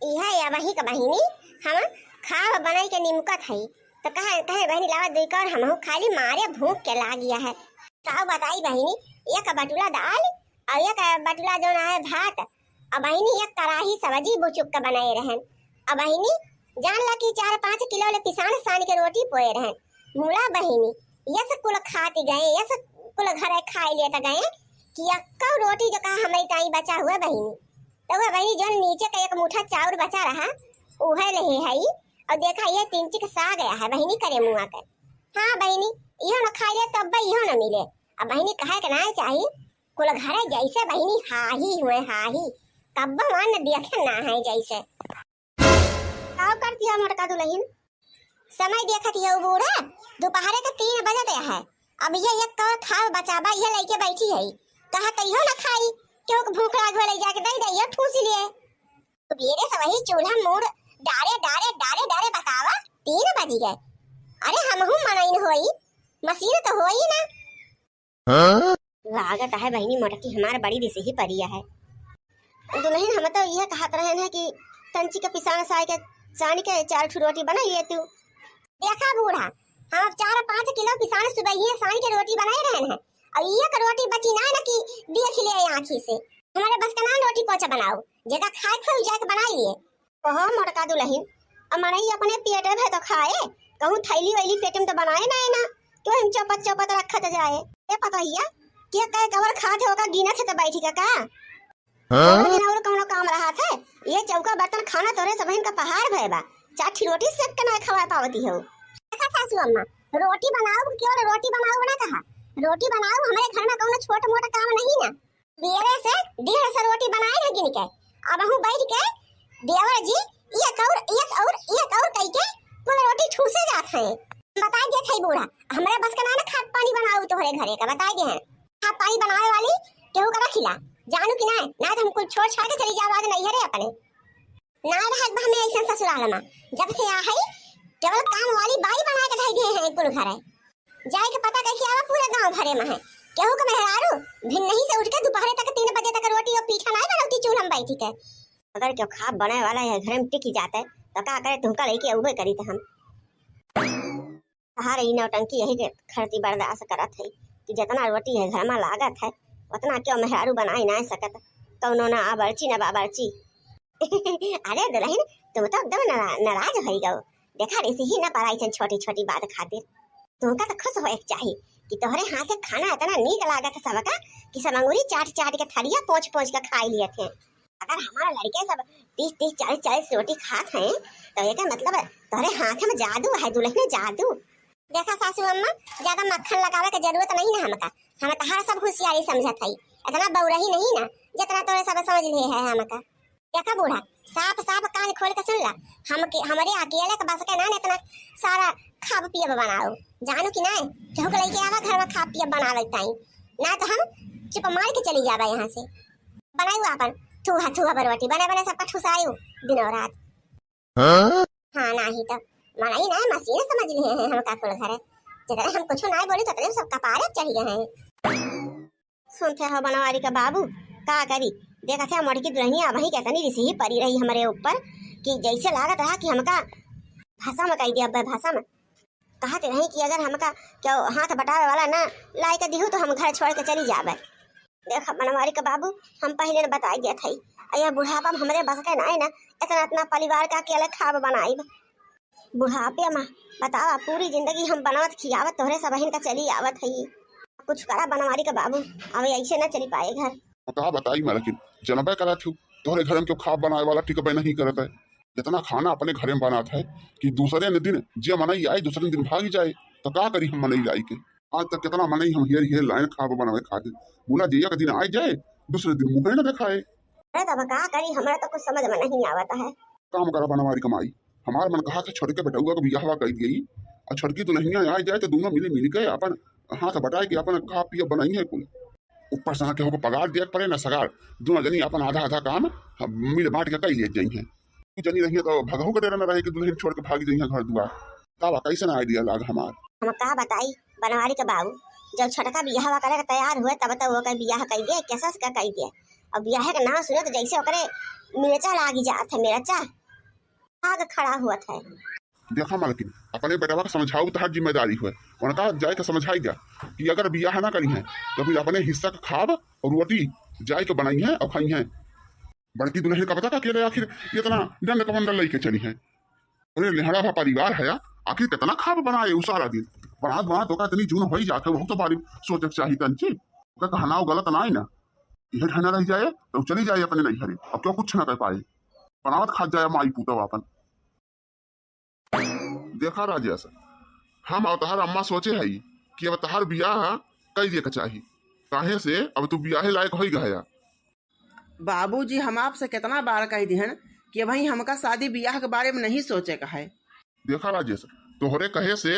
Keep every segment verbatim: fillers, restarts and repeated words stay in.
इहे अबही क बहिनी, हम खाब बनाई के निमकत हई, त कहे, कहे बहिनी लावा दुई कौर हमहू खाली मारे भूख के लागिया है। का बताई बहिनी, एक बटुला दाल अउर एक बटुला जौन है भात, अउर बहिनी एक कराही सब्जी बुचुक के बनाए रहन। अउर बहिनी जान ला कि चार पाँच किलो ले पिसान सान के रोटी पोए रहन। मुड़ा बहिनी यस कुल खाती गए, यस कुल घरे खाई लेत गए कि यक्को रोटी जो कहा हमरी ताई बचा हुआ बहिनी। तो वह बहिनी जौन नीचे का एक मुठा चाउर बचा रहा, उहे लेहे हई। अउर देखा, ये तीन चिक साग है बहिनी करे मुआ के। हाँ बहिनी, इहो न खाई ले तब इहो न मिले। अब बहिनी कहे के ना चाही, कुल घरे जैसे बहिनी हाही हुए हाही, कब्बो अन्न देखे ना है जैसे। का करती है मोटका दुलहिन? समय देखत हियउ बूढ़ा, दुपहरे के तीन बजत है। अब ये एक कौर खाब बचाबा, ये लइके बैठी है। कहा कहियो न खाई, केहू के भूख लाग होले जाके दे दे, ये ठूसी लिए। सुबेरे से वही चूल्हा मूड़ डारे, डारे, डारे, डारे बतावा, तीन बज गए। अरे हमहू मनइन होई, मशीन तो होई ना। हाँ? लागत है बहिनी मोटकी हमार बड़ी रिसही परिया है। दुलहिन, हम तो यह कहत रहन है कि कंची के पिसान साय के सान के चार ठो रोटी बनाई ले तू। देखा बूढ़ा, हम अब चार पाँच किलो पिसान सुबहिये सान के रोटी बनाए रहन है, अउर एक रोटी बची ना, ना कि देख ले आँखी से। हमारे बस का ना रोटी कोचा बनाओ, जेका खाए खाओ जाके बनाई लिए। कहो मोटका दुलहिन, अब मनई अपने पेटे भे तो खाए, कहूँ थैली वैली पेट में तो बनाए ना है ना, क्यों हम चौपत चौपत रखत जाए। ए पतोहिया, के कहे कवर खात है, ओका गिनत है तो बैठी का का? हाँ? तोहरे बिना और कौनो काम रहा थे? ये चौका बर्तन खाना तोहरे सबहिन का पहाड़ भय बा, चार ठी रोटी सेक के ना खवा पावती हो। देखा सासू अम्मा, रोटी बनाओ, केवल रोटी बनाओ ना कहा, रोटी बनाओ, हमारे घर में कौनो छोट मोट काम नहीं ना। बेरे से डेढ़ सौ रोटी बनाए ना गिन के, अब हूँ बैठ के देवर जी एक और, एक और, एक और कह के कुल रोटी ठूसे जात है। बताई देत है बूढ़ा, हमरे बस का ना ना खाद पानी बनाऊ तोहरे घरे का, बताई दे हैं। खाद पानी बनावे वाली केहू का रखिला, जानू कि ना, ना तो हम कुल छोड़ छाड़ के चली जावा आज नैहरे अपने। ना रहत बा हमें ऐसन ससुराल में, जब से आ है केवल काम वाली बाई बना के धई दे हैं कुल घरे। जाए के पता करके आवा पूरे गांव भरे में है। केहू के मेहरारू भिन्नही से उठ के दोपहरे तक तीन बजे तक रोटी और पीठा नाई बनौती चूल्हा में बैठी के। अगर केहू खाब बनाए वाला है घर में टिकी जाते तो का करे, तुमका लेके अउबे करी तो हम। तहार ई नौटंकी यही के खरती बर्दाश्त करत है कि जितना रोटी है घर में लागत है उतना क्यों मेहरारू बनाई ना सकत, कौनो ना आबर्ची ना बाबर्ची। अरे दुलहिन, तू तो एकदम नारा-, नाराज होइ गउ। देखा रिसही ना पराई छन छोटी छोटी बात खातिर। तुमका तो खुश होए के चाही कि तोहरे हाथ के खाना इतना नीक लागत है सबका कि सब अंगुरी चाट चाट के थरिया पोंछ पोंछ के खाई लियत हैं। अगर हमारे लड़के सब तीस तीस चालीस चालीस रोटी खात हैं तो एकर मतलब तोहरे हाथ में जादू है दुलहिन, जादू। देखा सासू अम्मा, ज्यादा मक्खन लगावे के जरूरत नहीं ना हमका, हम तहार सब होशियारी समझत हई, इतना बौरही नहीं ना जितना तोरे सब समझ लिए है हमका। देखा बूढ़ा, साफ साफ कान खोल के सुन ला, हम के, हमरे अकेले के बस के ना इतना सारा खाब पियब बनाओ, जानू कि ना, केहू के लेके आवा घर में खाब पियब बनावे ताई, ना तो हम चुप मार के चली जाबा यहाँ से। बनाऊ आपन थूहा थूहा बरवटी बने बने सबका ठुसायु दिनों रात। हाँ? हाँ, नाही तो मनई ना मशीन समझ लिए हैं हमका कुल घरे। जितने हम कुछ ना बोली, उतने सब कपारे चढ़ गए हैं। सुनते हो बनवारी का बाबू, का करी? देखत है मोटकी दुलहिनिया अबही के इतनी रिसही परी रही हमरे ऊपर कि जैसे लागत रहा कि हमका भसम कई दिया, अब्बे भसम। कहत रही कि अगर हमका क्यों हाथ बटावे वाला ना लाई के दिहू तो हम घर छोड़ के चली जाबे। देख बनवारी के बाबू, हम पहिले न बताई देत हई, आ यह बुढ़ापा में हमरे बस के नाई ना, इतना, इतना परिवार का अकेले खाब बनाइब। बुढ़ापे में बतावा, पूरी जिंदगी हम बनावत खियावत तोहरे सबहिन का चली आवत हई। कुछ करा बनवारी के बाबू, अब ऐसे ना चली पाए घर। का बताई मलकिन, जनबे करत हूँ, तोहरे घर में क्यों खाब बनाए वाला टिकबे नहीं करत है। जितना खाना अपने घरे में बनात है कि दूसरे ने दिन जे मनई आए, दूसरे दिन भागी जाए, तो का करी हम मनई लाई के? आज तक कितना मनई हम हेर हेर लाइन खाब बनावे खातिर, बोला जे एक दिन आए जाए, दूसरे दिन मुँहे न दिखाए। अरे तब का करी, हमरा तो कुछ समझ में नहीं आवत है। काम करा बनवारी कमाई, हमार मन कहा था छोटके बेटउआ के बियाहवा कई दिए, और छोटकी दुलहिनिया आए जाए तो दोनों मिली मिली के अपन हाथ बटाए के अपन खा पिया बनाई है कुल। ऊपर से हाँ केहू को पगार दिया पड़े ना सगार, दोनों जनी अपन आधा आधा काम हम मिल बांट के कई ले जाई हैं। तू जनी रही है तो भगहू के डर न रहे कि दुलहिन छोड़ के भागी जाई है घर दुआर। का बा, कैसन idea लाग हमार? हम का बताई बनवारी के बाबू, जब छोटका बियाहवा करे के तैयार हुए, तब तो ओकर बियाह कइ दे, कैसा से का कइ दे। अब बियाह के नाम सुने तो जैसे ओकरे मिर्चा लागी जात है, मिर्चा आग खड़ा हुअत है। देखा मालकिन, अपने बेटवा के समझाऊ तहार जिम्मेदारी हुए, उनका जाए के समझाई जा कि अगर बियाह ना करी है तो फिर अपने हिस्सा के खाब और रोटी जाए के बनाई है और खाई है। बड़की दुल्हन का पता का अकेले आखिर इतना डंड कमंडल लेके चली है। अरे लेहड़ा भा परिवार है, आखिर कितना खाब बनाए उ सारा दिन। बनात बनात ओका इतनी जून होई जात है, वहू तो बारी सोचे के चाही तंची। ओका कहनाव गलत ना है ना, यह ढहना रह जाए तो चली जाए अपने नैहरे, अब क्यों कुछ ना कर पाए, बनावत खात जाए माई पूतव आपन। देखा राजेश, हम और तहार अम्मा सोचे हई कि अब तहार बियाह कई दे के चाही, काहे से अब तू बियाहे लायक होई गया। बाबूजी, हम आपसे कितना बार कह दिहन कि भाई हमका शादी बियाह के बारे में नहीं सोचे का है। देखा राजेश, तोहरे कहे से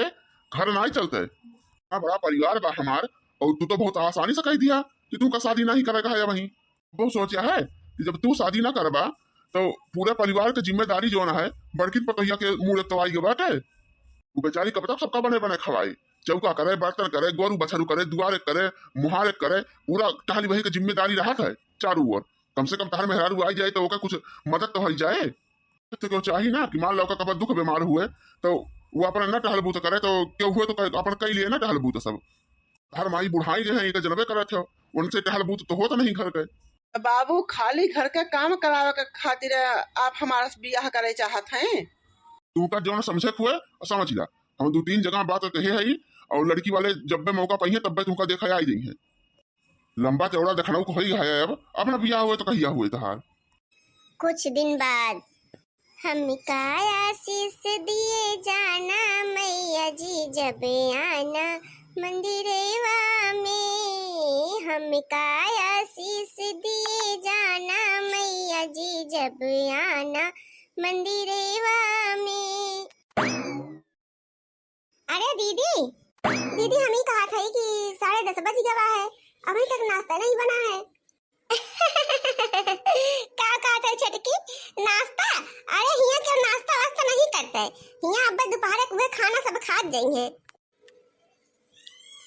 घर नाई चलते। इतना बड़ा परिवार बा हमार, और तू तो बहुत आसानी से कह दिया कि तुमका शादी नहीं करेगा है। वही बहुत सोचा है कि जब तू शादी ना करबा तो पूरे परिवार के जिम्मेदारी जो है बड़की पतोहिया के मुंह तो आई गए बाटे। वो बेचारी कब तक सबका बने बने खवाई, चौका करे, बर्तन करे, गोरू बछरू करे, दुआरे करे, मुहारे करे, पूरा टहली वही के जिम्मेदारी रहत है चारों ओर। कम से कम तहर मेहरारू आई जाए तो ओकर कुछ मदद तो हो जाए। तो क्यों चाही ना कि मान लो ओकर कब दुख बीमार हुए तो वो अपना न टहलबू तो करे, तो क्यों हुए तो कहे, अपन कई लिए ना टहलबू तो सब। हर माई बुढ़ाई रहे, ये तो जनबे करत हो, उनसे टहलबू तो होत नहीं घर के। बाबू, खाली घर का काम करावे के खातिर आप हमारा से बियाह करे चाहत हैं? तू का जौन समझे के हुए समझ ला, हम दो तीन जगह बात कहे हई और लड़की वाले जब भी मौका पाइए तब भी तुमका देखा आई जाइए। लंबा चौड़ा देखना को होई है, अब अपना बियाह हुए तो कहिया हुए तहार। कुछ दिन बाद। हमका आशीष दिए जाना मैया जी, जब आना मंदिरेवा में। हमका आशीष दिए जाना मैया जी, जब आना मंदिरेवा में। अरे दीदी, दीदी, हम ही कहा था कि साढ़े दस बज गवा है, अभी तक नाश्ता नहीं बना है। का कहत है छोटकी? नाश्ता? अरे हियाँ क्यों नाश्ता वास्ता नहीं करते? हियाँ अब दोपहर के हुए खाना सब खात जाइए।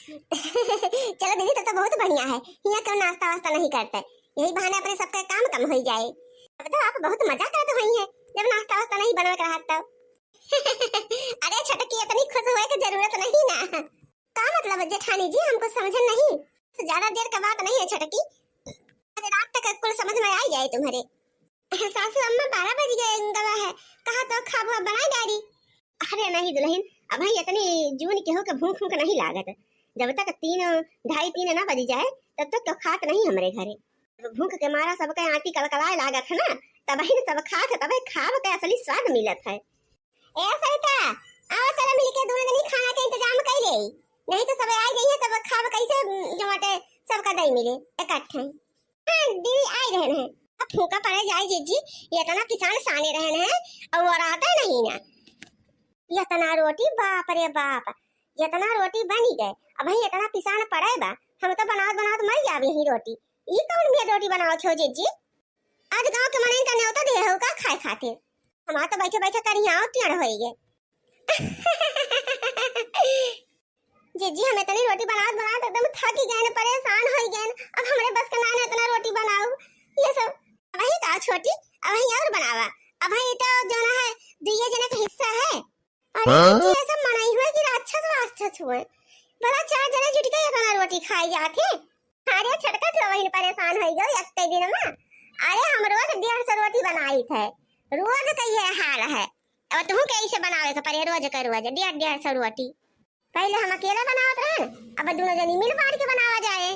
चलो दीदी, तो, तो बहुत बढ़िया है, हियाँ क्यों नाश्ता वास्ता नहीं करते, यही बहाने अपने सबका काम कम हो जाए। अब तो आप बहुत मजा करते हुई हैं जब नाश्ता वास्ता नहीं बनवे के रहत तब। अरे छोटकी, इतनी खुश होए के जरूरत नहीं ना। का मतलब जेठानी जी, हमको समझन नहीं। तो ज्यादा देर का बात नहीं है छोटकी, आज रात तक कुल समझ में आई जाए तुम्हारे। सासू अम्मा, बारह बज गए गवा है, कहा तो खाबो बनाई डारी। अरे नहीं दुल्हन, अब भाई इतनी जून के हो के भूख भूख नहीं लागत। जब तक तीन, ढाई तीन ना बज जाए तब तक तो खात नहीं हमरे घरे। भूख के मारा सबके आंटी कलकलाए लागत है ना, तबही न सब खात है, तबही खाब के असली स्वाद मिलत है। ए सरिता, आओ चलो मिलके दोनों जनी खाना के इंतजाम कर ले, नहीं तो सब आ गई है तब खाब कैसे, उम, जो बाटे सबका दही मिले इकट्ठे। हाँ दीदी, आ रहे हैं। अब फूका पड़े जाए जीजी, ये इतना किसान साने रहे हैं और वो रहता नहीं ना। ये इतना रोटी, बाप रे बाप, ये इतना रोटी बनी गए, अब भाई इतना पिसान पड़े बा, हम तो बनावत बनावत मर जाब यही रोटी। ई कौन भी रोटी बनावत हो जीजी? आज गांव के मनइन का न्योता दे हो का खाए खातिर? हमार तो बैठे बैठे करिया टेढ़ होई गए। जीजी, हम इतनी रोटी बनावत बनावत एकदम थक ही गए, परेशान हो गए। अब हमरे बस के ना इतना रोटी बनाऊ, ये सब। अब वही का छोटी, अब वही और बनावा। अब वही तो जो ना है, दुइये जने का हिस्सा है। अरे हाँ? जीजी, ऐसा मनाई हुए कि राक्षस राक्षस हुए। भला चार जने जुट के इतना रोटी खाई जात है। अरे छोटका, तो वही परेशान हो गयो एक दिन में। अरे हम रोज डेढ़ सौ रोटी बनाई थे, रोज का ये हाल है। अब तुम कैसे बनावे के पड़े रोज का रोज डेढ़ डेढ़ सौ रोटी? पहले हम अकेला बनावत रहे, अब दोनों जनी मिल बांट के बनावा जाए।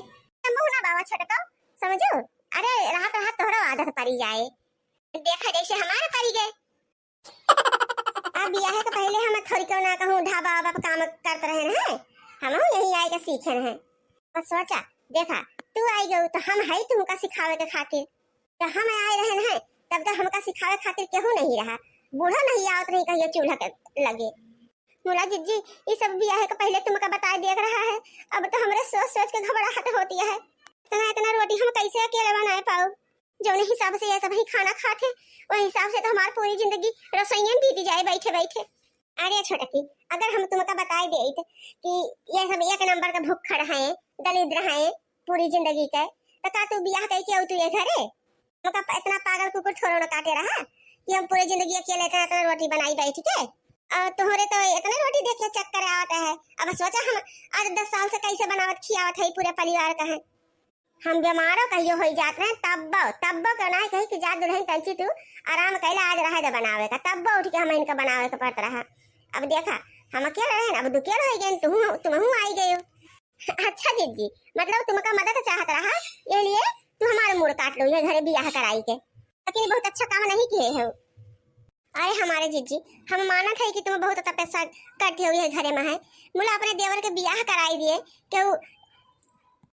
तब मुँह ना बाबा छोटका, समझो। अरे रात रात तोहरा आदत पड़ी जाए, देखा जैसे हमारा पड़ी गए। अब बियाह के पहले हम थोड़ी क्यों ना कहूँ ढाबा वाबा पे काम करत रहे हैं, हम यही आए के सीखे हैं। और सोचा, देखा, तू आई गऊ तो हम है तुमका सिखावे के खातिर। तो हम आए रहे हैं तब तो हमका सिखावे खातिर केहू नहीं रहा, बूढ़ा नहीं आवत नहीं कहियो चूल्हा के लगे। मुला जीजी, ये सब बियाह के पहले तुमका बताए दिया रहा है, अब तो हमरे सोच सोच के घबराहट होती है। इतना इतना रोटी हम कैसे अकेले बनाए पाऊ? जौन हिसाब से ये सब ही खाना खात है, वही हिसाब से तो हमार पूरी जिंदगी रसोइयन बीत जाए बैठे बैठे। अरे छोटकी, अगर हम तुमका बताई देइत कि ये सब एक नंबर के भुक्खड़ हैं, दलिद्र हैं पूरी जिंदगी के, तो का तू बियाह कइके अउतू ये घरे? तुमका प-, इतना पागल कुकुर थोड़ो न काटे रहा कि हम पूरी जिंदगी अकेले इतना, इतना रोटी बनाई बैठ के। और तोहरे तो इतने रोटी देखे चक्कर आवत है। अब सोचा हम आज दस साल से कैसे बनावत खियावत है पूरे परिवार का है। हम बीमारो कहियो होई जात रहे, तब्बो, तब्बो के नाई कही कि जा दुल्हन तंची तू आराम कैला, आज रहे दे बनावे का, तब्बो उठ के हम इनका बनावे के पड़त रहा। अब देखा, हम अकेले रहे, अब दुकेल हो गए, तुम, तुमहू आई गए हो। अच्छा जिज्जी, मतलब तुमका मदद चाहत रहा, ये लिए तू हमारे मूड़ काट लो, ये घरे बियाह कराई के, लेकिन बहुत अच्छा काम नहीं किए हो। अरे हमारे जिज्जी, हम मानत है कि तुम बहुत तपस्या करती हो ये घरे में है, मुला अपने देवर के बियाह कराई दिए, केहू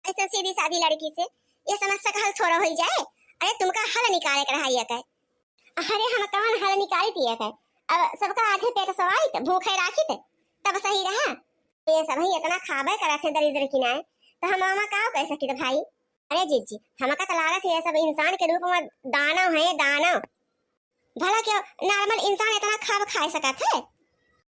ऐसे सीधी सादी लड़की से ये समस्या का हल थोड़ा हो जाए। अरे तुमका हल निकाले के रहा ये के। अरे हम कौन हल निकाली दिए के, अब सबका आधे पेट सवाई त भूखे राखी त तब सही रहा। ये सब ही इतना खाबे करत है दरिद्र की नाय, तो हम आमा का कह सकी भाई? अरे जिज्जी, हमका तो लागत है ये सब इंसान के रूप में दानव है, दानव। भला क्यों नॉर्मल इंसान इतना खाब खाए सकत है?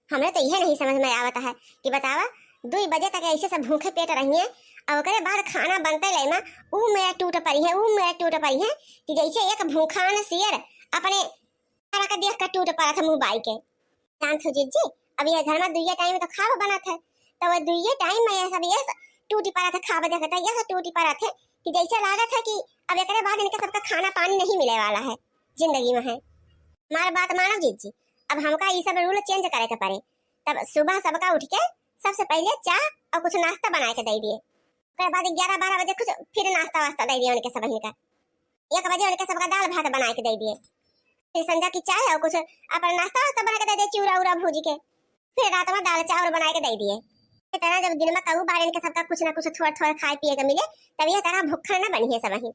हमरे तो यह नहीं समझ में आवत है कि बतावा, दुई बजे तक ऐसे सब भूखे पेट रहिए और ओकरे बाद खाना बनते ले में ऊ मेरा टूट पड़ी है, ऊ मेरा टूट पड़ी है कि जैसे एक भूखान शेर अपने खाना का देख कर टूट पड़ा था मुंह बाई के। जानत हो जिज्जी, अब ये घर में दुइये टाइम तो खाब बनत है, तो वो दुइये टाइम में ये सब ये टूटी पड़ा था खाब देखता, ये सब टूटी पड़ा थे कि जैसे लागत है कि अब एकरे बाद इनके सबका खाना पानी नहीं मिले वाला है जिंदगी में है। हमार बात मानो जिज्जी, अब हमका ये सब रूल चेंज करे के पड़े। तब सुबह सबका उठ के सबसे पहले चाह और कुछ नाश्ता बना के दे दिए, ओकर बाद ग्यारह बारह बजे कुछ फिर नाश्ता वास्ता दे दिए उनके सब का, एक बजे उनके सबका दाल भात बना के दे दिए, फिर संझा की चाय और कुछ अपन नाश्ता वास्ता बना के दे दिए, चूरा उरा भूज के, फिर रात में दाल चावल बना के दे दिए। इस तरह जब दिन में कऊ बार इनके सबका कुछ ना कुछ थोड़ा थोड़ा खाए पिए के मिले, तब ये तरह भूखा ना बनी है सब ही।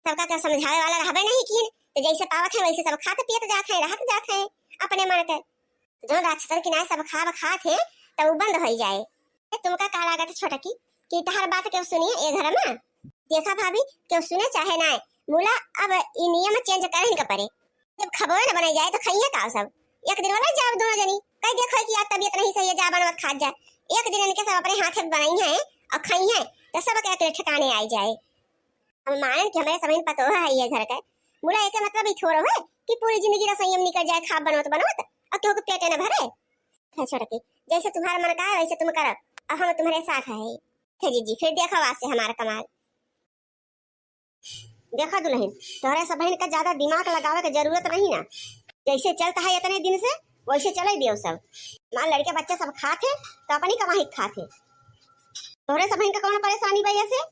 सबका तो समझावे वाला रहबे नहीं किन, तो जैसे पावत है वैसे सब खात पियत जात है, रहत जात है अपने मन के। जो राक्षसन की नाय सब खाब खात है, तब उ बंद हो जाए। ए, तुमका का लागत छोटकी कि तहार बात केहू सुनिए ए घर में? देखा भाभी, केहू सुने चाहे नाय, मुला अब ई नियम चेंज करे इनका पड़े। जब खबवे न बने जाए तो खइए का सब? एक दिन वाला जाओ दोनों जनी, कह देखो कि आज तबीयत नहीं सही है, जा बनवत खात जा। एक दिन इनके सब अपने हाथे बनाई है और खाई है, तो सब के अकेले ठिकाने आई जाए। हम मानन कि हमरे समहिन पतोह है ये घर के, मुला एके मतलब ई थोड़ो है कि पूरी जिंदगी रसोई में निकल जाए खाब बनवत बनवत और केहू के पेटे न भरे। है छोटकी, जैसे तुम्हारा मन का है वैसे तुम करो, अब हम तुम्हारे साथ है। हे जीजी, फिर देखो आज से हमारा कमाल। देखा दुल्हन, तोहरे सबहिन का ज्यादा दिमाग लगावे के जरूरत नहीं ना, जैसे चलता है इतने दिन से वैसे चले दियो सब। मान लड़के बच्चे सब खात है तो अपनी कमाई खात है, तोहरे सबहिन का कौन परेशानी बा ऐसे?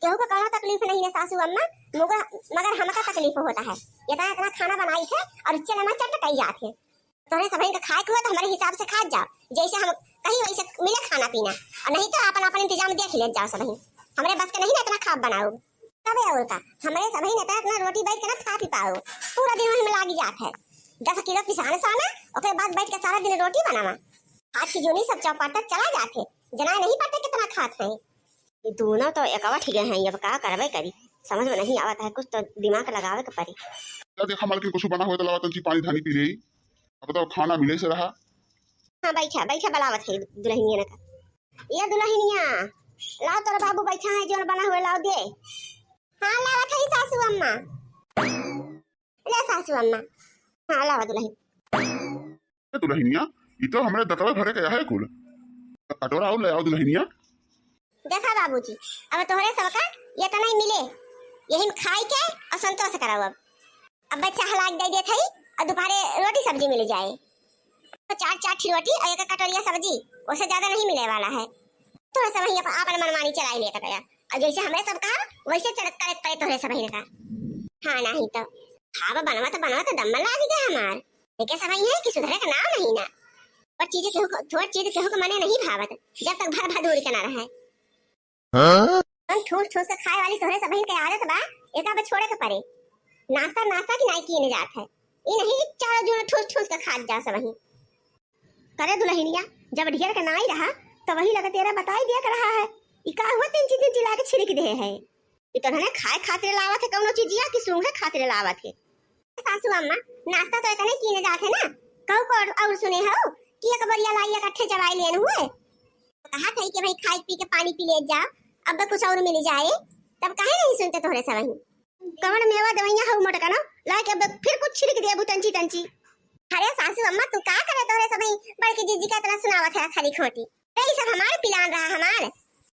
केहू का कौनो तकलीफ नहीं है सासू अम्मा, मगर, मगर हमका तकलीफ होता है। इतना, इतना खाना बनाई थे और चले में चट कही जात है। तोहरे सबहिन का खाए के हुआ तो हमारे हिसाब से खात जाओ, जैसे हम कहीं वैसे मिले खाना पीना, और नहीं तो अपन, अपन इंतजाम देख ले जाओ सबहिन। हमरे बस के नहीं ना इतना खाब बनाओ। तबे और का, हमरे सबहिन इतना, इतना रोटी बैठ के ना खा पी पाओ, पूरा दिन वही में लागी जात है। दस किलो पिसान साना, ओकरे बाद बैठ के सारा दिन रोटी बनावा। हाथ की जोनी सब चौपट तक चला जात है, जना नहीं पड़ते कितना खात है। ये दोनों तो एकवा ठीक है, अब का करबे करी, समझ में नहीं आवत है, कुछ तो दिमाग लगावे के पड़ी। या देखा मालकिन, कुछ बना होए तो लावा तंची पानी धानी पी ले। अब तो खाना मिले से रहा। हाँ बैठा, बैठा, बुलावत है दुल्हनिया ना का। ये दुल्हनिया, लाओ तोर बाबू बैठा है, जोन बना हुआ लाओ दे। हाँ लावत है सासू अम्मा। ले सासू अम्मा, हाँ लावा दुल्हन। ए दुल्हनिया, ई तो हमरे दतवा भरे के है कुल। कटोरा और ले आओ दुल्हनिया। देखा बाबूजी, अब तोहरे सबका ये तो नहीं मिले, यही में खाई के और संतोष कराओ। अब, अब बच्चा हलाक दे देत हई और दोपहरे रोटी सब्जी मिल जाए। तो चार, चार ठी रोटी और एक कटोरिया सब्जी, उससे ज्यादा नहीं मिले वाला है। थोड़ा सा वहीं अपन, अपन मनमानी चलाई लेता गया। और जैसे हमरे सब कहा, वैसे चल करे पड़े तोहरे सबहिन का। हाँ, नहीं तो खाब बनवा तो, बनवा तो दम लाग गया हमार। लेकिन सबहिन है कि सुधरे का नाम नहीं ना। और चीज केहू को, थोड़ चीज केहू को मने नहीं भावत, जब तक भर भदूर के ना रहे। हाँ? हम ठूस ठूस के खाए वाली तोहरे सबहिन के आदत बा, एका बा छोड़े के पड़े। नाश्ता, नाश्ता की नाई कीने जात है, ई नहीं चारों जून ठूस ठूस के खात जा सबहिन। करे दुल्हनिया, जब ढेर के नाई रहा, तो वही लगा तेरा बताई दिया के रहा है। ई का हुआ तीन चीज चिल्ला के छिड़क दे है? ई तो उन्होंने खाए खातिर लावत है कौनो चीजिया कि सूंघे खातिर लावत है? सासू अम्मा, नाश्ता तो इतने कीने जात है ना, कहू को और, और सुने हो कि एक बोरिया लाई इकट्ठे चबाई लेन हुए। कहा कही कि भाई खाए पी के पानी पी ले जाओ, अब कुछ और मिल जाए, तब काहे नहीं सुनते तोहरे सबही? कवन मेवा दवैया हऊ मोटका ना, लाके अब फिर कुछ छिड़क देबू तंची तंची। अरे सासू अम्मा, तू का करे, तोहरे सबही बड़की जीजी का इतना सुनावत है खरी खोटी। यही सब हमारे पिलान रहा हमार।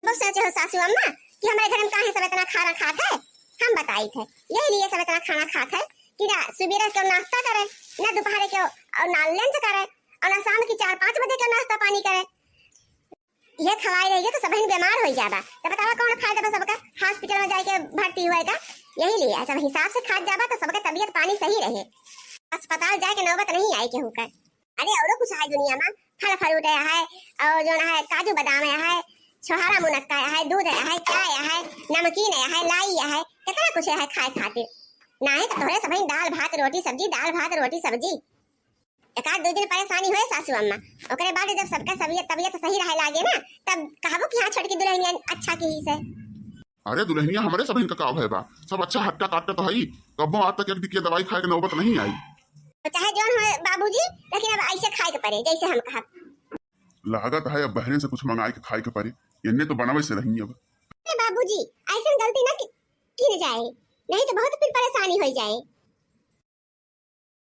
बहुत सोचे हो सासू अम्मा कि हमारे घर में काहे सब इतना खाना खात है, हम बताई थे। यही लिए सब इतना खाना खात है कि ना सुबेरे के नाश्ता करे, ना दोपहर के और ना लंच करे, और ना शाम की चार पाँच बजे के नाश्ता पानी करे। ये खवाई रहिए तो सबहिन बीमार हो जाबा, तो बतावा कौन फायदा बा सबका हॉस्पिटल में जाके भर्ती हुए का? यही लिए सब हिसाब से खात जाबा तो सबका तबीयत पानी सही रहे, अस्पताल जाए के नौबत नहीं आए केहू का। अरे औरो कुछ है दुनिया में, फल फ्रूट है, है और जो है काजू बादाम है, है छोहारा मुनक्का है, दूध है, है चाय है, नमकीन है, है लाई है, कितना कुछ है खाए खातिर। ना है तो तोहरे सबहिन दाल भात रोटी सब्जी, दाल भात रोटी सब्जी। एक आध दो दिन परेशानी होए सासू अम्मा, ओकरे बाद जब सबका तबीयत, तबीयत सही रहे लागे ना, तब कहबो कि हाँ छोटकी दुल्हनिया अच्छा की ही से। अरे दुल्हनिया हमरे सबहिन का का भय बा, सब अच्छा हट्टा कट्टा तो हई, कब्बो आज तक एक दिकिया दवाई खाए के नौबत नहीं आई। तो चाहे जौन हो बाबूजी, लेकिन अब ऐसे खाए के पड़े जैसे हम कहब। लागत है अब बहरे से कुछ मंगाए के खाए के पड़े, इन्ने तो बनावे से रही अब। अरे बाबूजी, ऐसन गलती ना कि, की न जाए, नहीं तो बहुत फिर परेशानी हो जाए।